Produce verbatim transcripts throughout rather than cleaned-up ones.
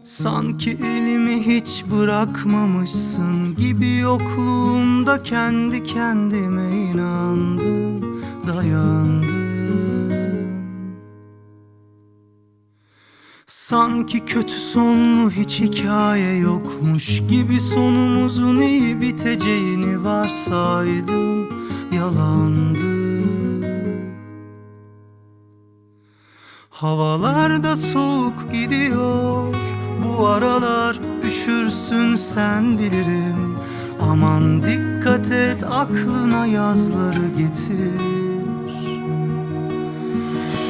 Sanki elimi hiç bırakmamışsın gibi, yokluğunda kendi kendime inandım, dayandım. Sanki kötü sonlu hiç hikaye yokmuş gibi, sonumuzun iyi biteceğini varsaydım, yalandım. Havalar da soğuk gidiyor bu aralar, üşürsün sen bilirim. Aman dikkat et, aklına yazları getir.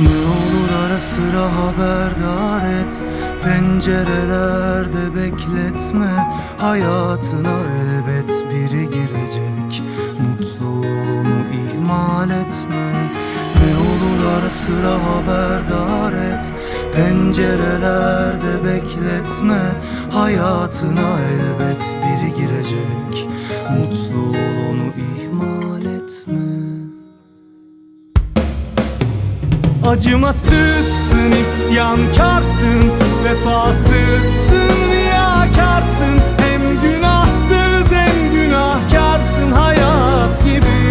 Ne olur ara sıra haberdar et, pencerelerde bekletme. Hayatına elbet biri girecek, mutlu ol, onu ihmal etme. Ne olur ara sıra haberdar et, pencerelerde bekletme. Hayatına elbet biri girecek, mutlu ol, onu ihmal etme. Acımasızsın, isyankarsın, vefasızsın, riyakarsın. Hem günahsız hem günahkarsın hayat gibi.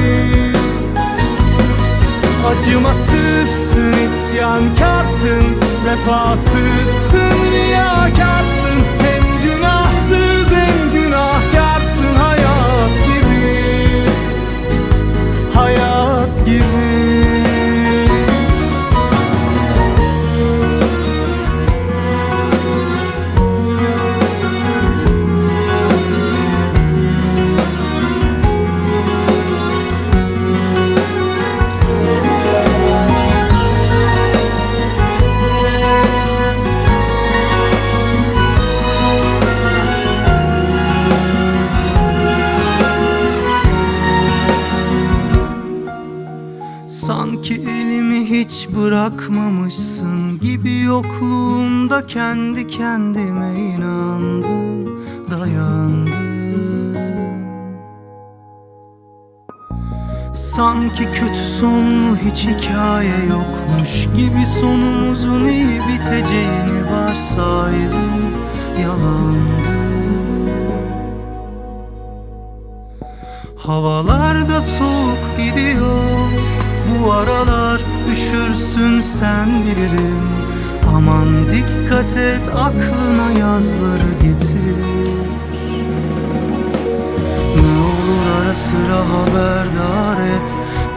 Acımasızsın, isyankarsın, vefasızsın, riyakarsın. Hem günahsız hem günahkarsın hayat gibi. Hayat gibi. Sanki elimi hiç bırakmamışsın gibi, yokluğunda kendi kendime inandım, dayandım. Sanki kötü sonlu hiç hikaye yokmuş gibi, sonumuzun iyi biteceğini varsaydım, yalandım. Havalar da soğuk gidiyor bu aralar, üşürsün sen bilirim. Aman dikkat et, aklına yazları getir. Ne olur ara sıra haberdar et,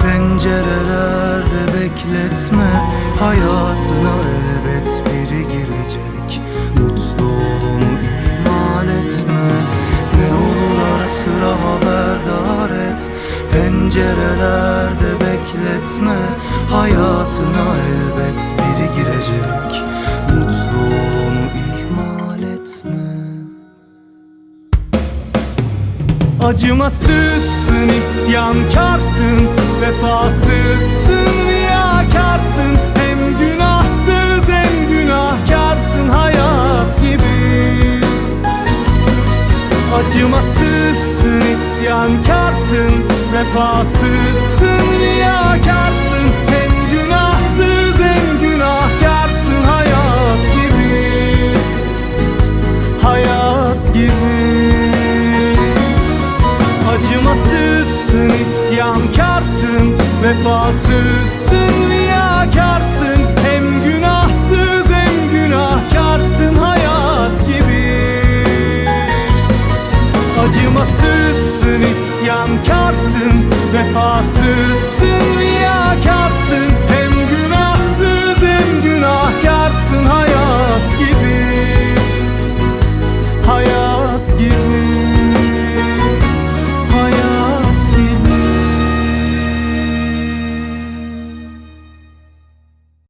pencerelerde bekletme. Hayatına elbet biri girecek, mutlu ol, onu ihmal etme. Ne olur ara sıra haberdar et, pencerelerde bekletme. Hayatına elbet biri girecek, mutlu ol, onu ihmal etme. Acımasızsın, isyankarsın, vefasızsın, riyakarsın. Hem günahsız hem günahkarsın hayat gibi. Acımasızsın, isyankarsın, vefasızsın, riyakarsın. Hem günahsız hem günahkarsın hayat gibi. Hayat gibi. Acımasızsın, isyankarsın, vefasızsın,